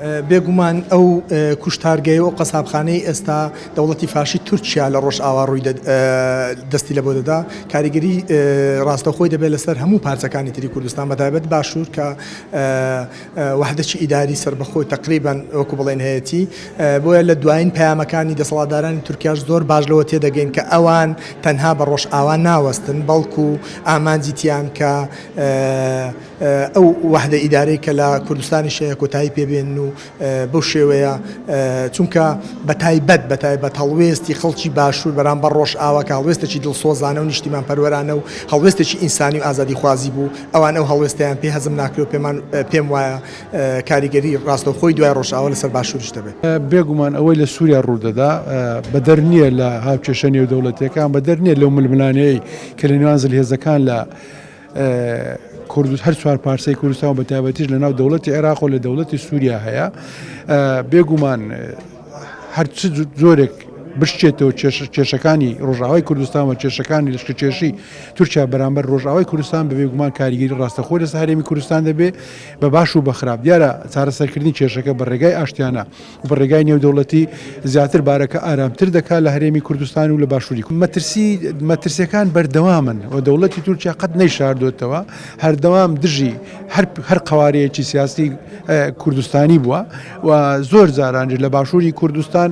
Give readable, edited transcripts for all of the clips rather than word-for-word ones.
بێگومان ئەو کوشتارگەی و قەسابخانەی ئێستا دەوڵەتی فاشی تورکیا لە ڕۆژئاوا ڕووی دەستی لە بۆ دەدا، کاریگەری ڕاستەوخۆی دەبێت لەسەر هەموو پارچەکانی تری کوردستان بەتایبەت باشوور کە وەحدەکی ئیداری سەربەخۆی تەقریبەن وەکو بڵێن هەیەتی. بۆیە لە دوایین پەیامەکانی دەسەڵاتدارانی تورکیاش زۆر باش لەوە تێدەگەین کە ئەوان تەنها بە ڕۆژئاوا ناوەستن بەڵکو ئامانجی تیان کە ئەو وەحدە ئیدارەی کە لە کوردستانیش هەیە کۆتایی پێ بێنن و بەو شێوەیە چونکە بەتایبەت بەتایبەت هەڵوێستی خەڵکی باشوور بەرامبەر ڕۆژئاوا کە هەڵوێستێکی دڵسۆزانە و نیشتیمانپەروەرانە و هەڵوێستێکی ئینسانی و ئازادیخوازی بوو ئەوان ئەو هەڵوێستەیان پێ هەزم ناکرێ و پێمان پێم وایە کاریگەری ڕاستەوخۆی دوای ڕۆژئاوا لەسەر باشووریش دەبێت. بێگومان ئەوەی لە سووریا ڕوودەدا بەدەر نییە لە هاوکێشە نێودەوڵەتییەکان، بەدەر نییە لەو ململانێیەی کە لە نێوان زلهێزەکان لە هەر چوار پارچەی کوردستان و بەتایبەتیش لە ناو دەوڵەتی عێراق و لە دەوڵەتی سووریا هەیە. بێگومان هەر چ جۆرێک بشکێتەوە کێشەکانی ڕۆژئاوای کوردستان و کێشەکانی لەشکرکێشی تورکیا بەرامبەر ڕۆژئاوای کوردستان بە بێگومان کاریگەری ڕاستەخۆی لەسەر هەرێمی کوردستان دەبێ بە باش و بە خراپ. دیارە چارەسەرکردنی کێشەکە بە ڕێگای ئاشتیانە و بە ڕێگای نێودەوڵەتی زیاتر بارەکە ئارامتر دەکات لە هەرێمی کوردستان و لە باشووری مەترسی مەترسیەکان بەردەوامن و دەوڵەتی تورکیا قەت نەیشاردۆتەوە هەردەوام دژی هەر هەر قەوارەیەکی سیاسی کوردستانی بووە و زۆر جارانیش لە باشووری کوردستان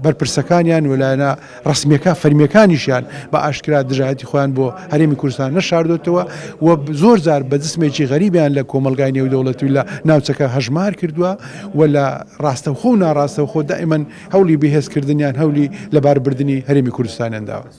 بەرپرسەکانیان و لایەنە ڕەسمیەکە فەرمیەکانیشیان بە ئاشکرا دژایەتی خۆیان بۆ هەرێمی کوردستان نەشاردۆتەوە و زۆر جار بە جسمێکی غەریبیان لە کۆمەڵگای نێودەوڵەتی و لە ناوچەکە هەژمار کردووە و لە ڕاستەوخۆ و ناڕاستەوخۆ دائیمەن هەوڵی بەهێزکردنیان هەولی لەباربردنی هەرێمی کوردستانیان داوە.